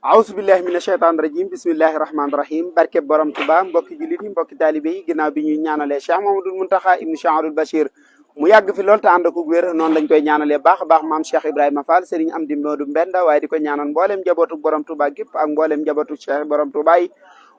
aousubillahi mina sheytaan rajim bismillahi rahmaani rahim barke borom tuba mbokki jullit yi mbokki taalibe yi ginnaaw bi ñuy ñaanalee Cheikh Mamadou Muntaxa ibnu Cheikh Abdoul Bachir mu yàgg fi lool te ànd ak wér noonu lañ koy ñaanalee baax a baax maam Cheikh Ibrahima Fall Serigne Amdi Modou Mbenda waaye di ko ñaanal mbooleem njabootu borom tuba gépp ak mbooleem njabootu Cheikh borom tuba yi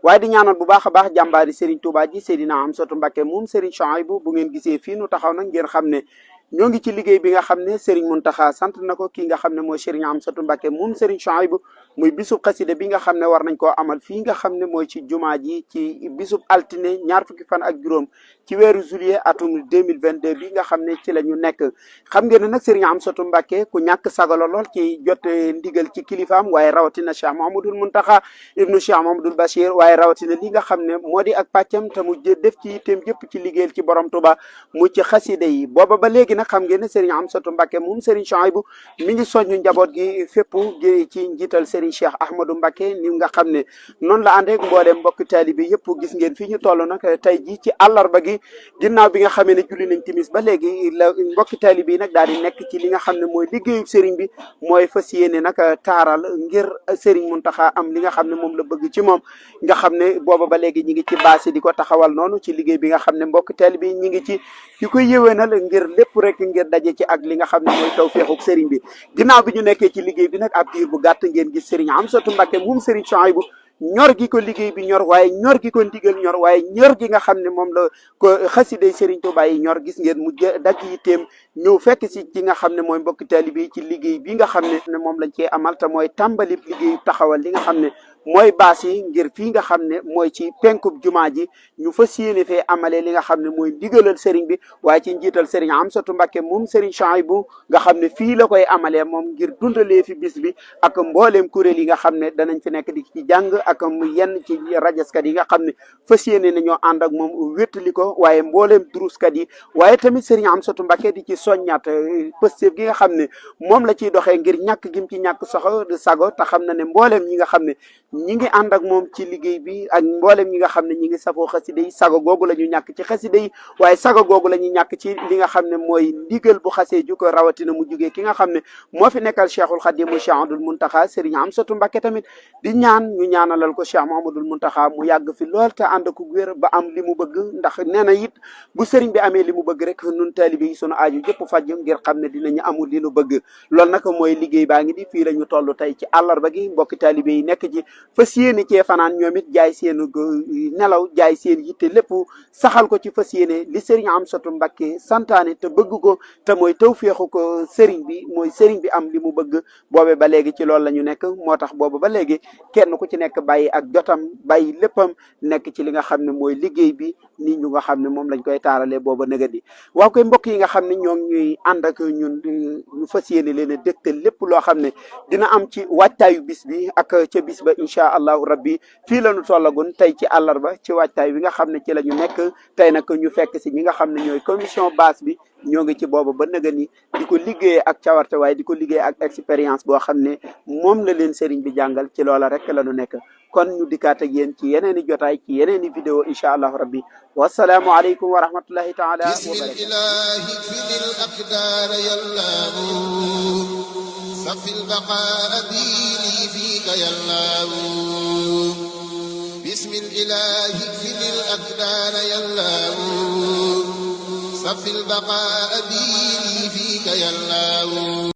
waaye di ñaanal bu baax a baax jàmbaari Serigne Touba ji Seydina Amsatu Mbakke moom Serigne Chouaïbou bu ngeen gisee fii nu taxaw nag ngeen xam ne ñoo ngi ci liggéey bi nga xam ne Serigne Mountakha sant na ko kii nga xam ne mooy Serigne Amsatou Mbacké moom Serigne Chouaïbou muy bisub xasida bi nga xam ne war nañ koo amal fii nga xam ne mooy ci jumaa ji ci bisub altine ñaar fukki fan ak juróom ci weeru juillet atum 2022 bi nga xam ne ci la ñu nekk xam ngeen ne nag Serigne Amsatou Mbacké ku ñàkk sagalo lool ci jote ndigal ci kilifaam waaye rawatina Cheikh Mouhamadoul Mountakha ibnu Cheikh Mouhamadoul Bachir waaye rawatina li nga xam ne moo di ak pàccam te mu def ci yitteem yëpp ci liggéeyal ci borom Tuba mu ci xasida yi booba ba léegi nag xam ngeen ne Serigne Amsatou Mbacké moom Serigne Chouaïbou mi ngi soññu njaboot gi fépp ci njiital Serigne Cheikh Ahmadou Mbacké ni nga xam ne noonu la ànd ak mbooleem mbokk taalibe yëpp gis ngeen fii ñu toll nag tey ji ci àllarba gi ginnaaw bi nga xamee ne julli nañ timis ba léegi la mbokki taalibe yi nag daal di nekk ci li nga xam ne mooy liggéeyu Serigne bi mooy fas yéene nag taaral ngir Serigne Mountakha am li nga xam ne moom la bëgg ci moom nga xam ne booba ba léegi ñi ngi ci baasi di ko taxawal noonu ci liggéey bi nga xam ne mbokk taalibe yi ñi ngi ci di ko yéwénal ngir lépp rek ngir daje ci ak li nga xam ne mooy tawfeexuk Serigne bi ginnaaw bi ñu nekkee ci liggéey bi nag ab diir bu gàtt ngeen gis Serigne Amsatou Mbacké moom Serigne Chouaïbou ñor gi ko liggéey bi ñor waaye ñor gi ko ndigal ñor waaye ñor gi nga xam ne moom la ko xasiday Serigne Touba yi ñor gis ngeen mu dagg yitteem ñëw fekk si ci nga xam ne mooy mbokki taalibe yi ci liggéey bi nga xam ne moom lañ cee amal te mooy tàmbali liggéey taxawal li nga xam ne mooy baas yi ngir fii nga xam ne mooy ci penkub jumaa ji ñu fas yéene fee amalee li nga xam ne mooy ndigalal Serigne bi waaye ci njiital Serigne Amsatou Mbacké moom Serigne Chouaïbou nga xam ne fii la koy amalee moom ngir dundalee fi bis bi ak mbooleem kuréel yi nga xam ne danañ fi nekk di ci jàng ak yenn ci rajaskat yi nga xam ne fas yéene nañoo ànd ak moom wéttali ko waaye mbooleem duruskat yi waaye tamit Serigne Amsatou Mbacké di ci soññaat pëstéef gi nga xam ne moom la ciy doxee ngir ñàkk gim ci ñàkk sago te xam na ne mbooleem ñi nga xam ne ñi ngi ànd ak moom ci liggéey bi ak mboolem ñi nga xam ne ñi ngi safoo xasida yi sago googu la ñu ñàkk ci xasida yi waaye sago googu la ñu ñàkk ci li nga xam ne mooy ndigal bu xasee ju ko rawatina mu jugee ki nga xam ne moo fi nekkal Cheikhul Khadim mu Cheikh Abdoul Mountakha Serigne Amsatou Mbacké tamit di ñaan ñu ñaanalal ko Cheikh Mouhamadoul Mountakha mu yàgg fi lool te ànd ak wér ba am li mu bëgg ndax nee na it bu Serigne bi amee li mu bëgg rek nun taalibe yi sunu aaju jëpp faj ngir xam ne dinañu amul li nu bëgg loolu nag mooy liggéey baa ngi di fii la ñu toll tey ci àllarba gi mbokki taalibe yi nekk ci fas yéene cee fanaan ñoom it jaay seen nelaw jaay seen yitte lépp saxal ko ci fas yéene li Serigne Amsatou Mbacké santaane te bëgg ko te mooy tawfeexu ko Serigne bi mooy Serigne bi am li mu bëgg boobe ba léegi ci loolu la ñu nekk moo tax boobu ba léegi kenn ku ci nekk bàyyi ak jotam bàyyi léppam nekk ci li nga xam ne mooy liggéey bi nit ñu nga xam ne moom lañ koy taaralee booba nëga di waaw koy mbokk yi nga xam ne ñoo ñuy ànd ak ñun ñu fas yéene leen a dégtal lépp loo xam ne dina am ci waajtaayu bis bi ak ca bis ba incha allahu rabbi fii la ñu tollagun tey ci àllarba ci waajtaay bi nga xam ne ci la ñu nekk tey nag ñu fekk si ñi nga xam ne ñooy commission base bi ñoo ngi ci booba ba nëga ni di ko liggéeyee ak cawarte waaye di ko liggéey ak expérience boo xam ne moom la leen Serigne bi jàngal ci loola rek la ñu nekk kon ñu dikkaat ak yéen ci yeneen i jotaay ci yeneen i vidéo incha allahu rabbi wasalaamu aleykum wa rahmatullahi taala wa بسم الإله اكفل الأقدار يالله صف البقاء ديني فيك يالله